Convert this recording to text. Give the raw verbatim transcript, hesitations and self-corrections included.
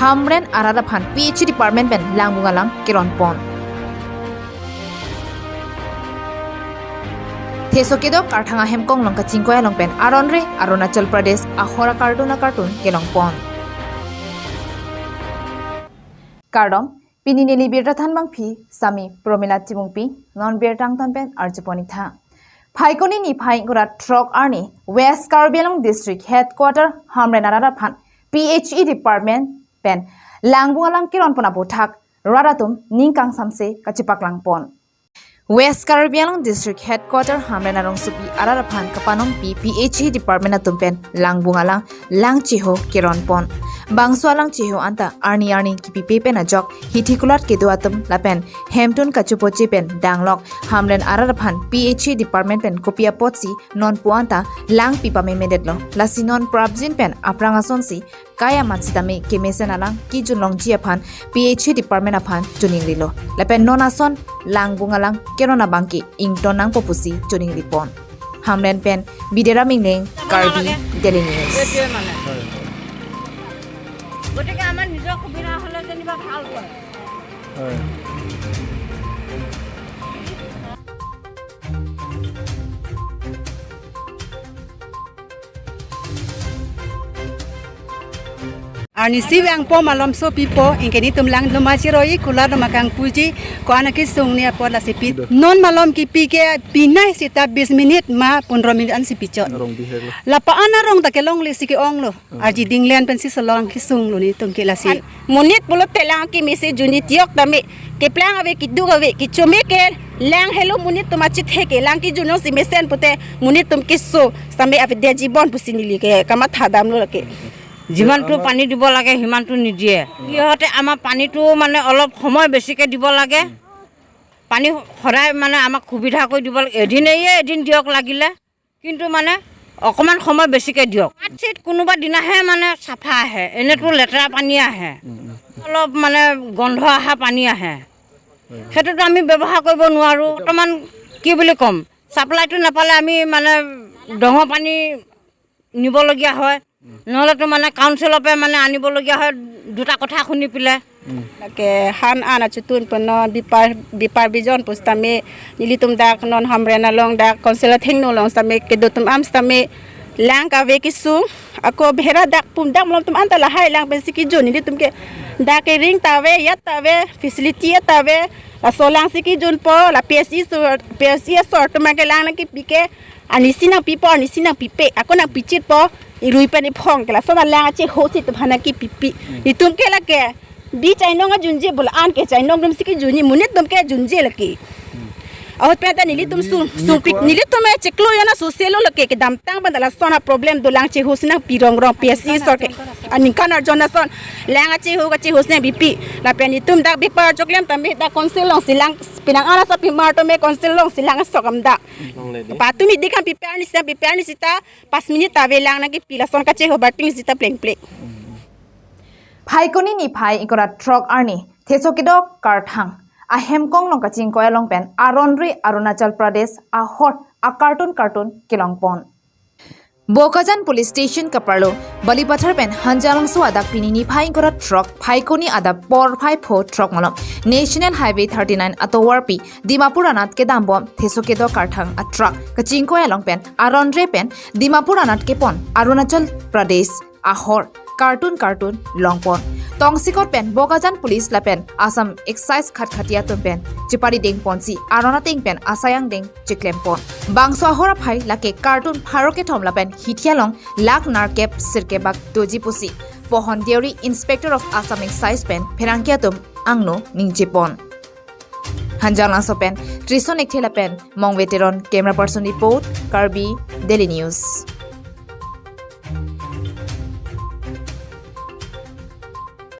Hamren arat aphan P H E department pen langbung alang keron pon. Theso kedo Karthang ahem konglong kachingkoi along pen aron re Arunachal Pradesh ahor a-cartoon a-cartoon kelong pon. Kardom, pini neli birta thanbangpi sami Promila Timungpi, non birta angton pen arjupon-ik tha. Phaikuni niphai ingkoi ra throk arni West Karbi Anglong District Headquarter Hamren arat aphan P H E department pen langbung alang keron pon aputhak rat atum ning kangsamse kachepaklang pon. West Karbi Anglong District Headquarter Hamren arongsopi arat aphan kapanongpi P H E department atum pen langbung alang lang cheho keron pon. Bangso alang cheho anta arni arni kipipe pen ajok hithi kulat kedo atum lapen hemtun kachopoche pen danglok Hamren arat aphan P H E department pen kopi apotsi non pu anta lang pi pamemedetlo. Lasi non prapjin pen aphrang asonsi kai amat sitame kemesen alang kejun longji aphan P H E department aphan choningrilo. Lapen non ason langbung alang keron abangke ington nangpo pusi choningripon. Hamren pen Bideram Engleng, Karbi Daily News. সেইটোৱে মানে। গতিকে আমাৰ নিজৰ সুবিধা হ'লে যেনিবা ভাল হয়। হয়। Arnisi vangpo malom so pipo, ingke nelitum lang loma chiroi, kulat loma kangpuji, ko-an akesung ni apot lasi pi. Ido. Non malom kipi ke pinai sita bis minit ma pondro minit ansi pichot. Rong bihek lo. Lapa-an arong ta kelongle si ke-onglo. Hmm. Arji dinglen pensi solong kesunglo nelitum ke lasi. An monit pulote lang kemesen junji tiok tame keplang ave, keduk ave, kechome ke lang helo monit atum achithe ke lang kejun longsi mesen pute monit atum keso same ave de jibon pusi neli ke kamatha damlo lake. যিমানটো পানী দিব লাগে, সিমানটো নিদিয়ে। সিহঁতে আমাৰ পানীটো মানে অলপ সময় বেছিকে দিব লাগে। পানী সদায় মানে আমাক সুবিধা কৰি দিব লাগে। এদিন এৰিয়ে এদিন দিয়ক লাগিলে, কিন্তু মানে অকণমান সময় বেছিকে দিয়ক। আঠ চিট কোনোবা দিনাহে মানে চাফা আহে, এনেতো লেতেৰা পানী আহে, অলপ মানে গন্ধ অহা পানী আহে। সেইটোতো আমি ব্যৱহাৰ কৰিব নোৱাৰোঁ। বৰ্তমান কি বুলি ক'ম, ছাপ্লাইটো নাপালে আমি মানে ডঙৰ পানী নিবলগীয়া হয়, নহ'লেতো মানে কাউন্সিলৰ পৰা মানে আনিবলগীয়া হয়, দুটা কথা শুনি পেলাই। Lake han an achutun pen non bipar, bipar bijon pusitame nelitum dak non Hamren along dak council athengno along sitame kedo atum am sitame lang kave kesung, ako bhera dak pum dak malom atum anta lahai lang pensi kejun, nelitum ke dak ke ring ta ave, yat ta ave, facility yat ta ave, laso lang si kejunpo, la P S E so, P S E asor atum ke lang nangkepi ke, arnisi nangpipo, arnisi nangpipe, ako nangpichitpo, irui pen iphong ke lason alang acheho si atum aphan nangkepipi. Nelitum ke lake bi chainong ajunje bula an ke chainong atum si kejunji, monit atum ke junje lake. Ahut pen ta nelitum sung, sungpik, nelitum e chiklo jona soselo lake, kedamtang pen ta lason a-problem do, lang cheho si nangpi rong rong P S E asor ke. Aningkan arjon ason lang acheho kacheho si nangpipi. Lapen nelitum dak bipar choklem tame dak council alongsi lang pinang ana sa pimar tame council alongsi lang asok am dak. Patumi dik an pipe, arnisi nangpipe, arnisi ta pas minit ta ave lang nangkepi, lason kacheho barting sita pleng pleng. Phaikuni niphai ingkoi ra throk arni theso kedo Karthang ahem konglong kachingkoi along pen aron re Arunachal Pradesh ahor a-cartoon cartoon kelong pon. Bokajan Police Station kaparlo Balipathar pen Hanjanglangso adak pini niphai ingkoi ra throk Phaikuni adap porphai pho throk malom National Highway thirty-nine atovarpi Dimapur anat kedambom theso kedo Karthang a-truck kachingkoi along pen aron re pen Dimapur anat kepon Arunachal Pradesh ahor cartoon cartoon longpon. Tongsekot pen Bokajan Police lapen Assam Excise khatkhati atum pen chepari dengponsi aron ateng pen asai angdeng chiklempon. Bangso ahor aphai lake cartoon pharo kethom lapen hithi along lakh nerkep sirkep bak doji pusi Pohon Deuri, Inspector of Assam Excise pen pherangke atum angno ningjepon. Hanjanglangso pen Trison Ekthe lapen Mongve Teron, camera person report, Karbi Daily News.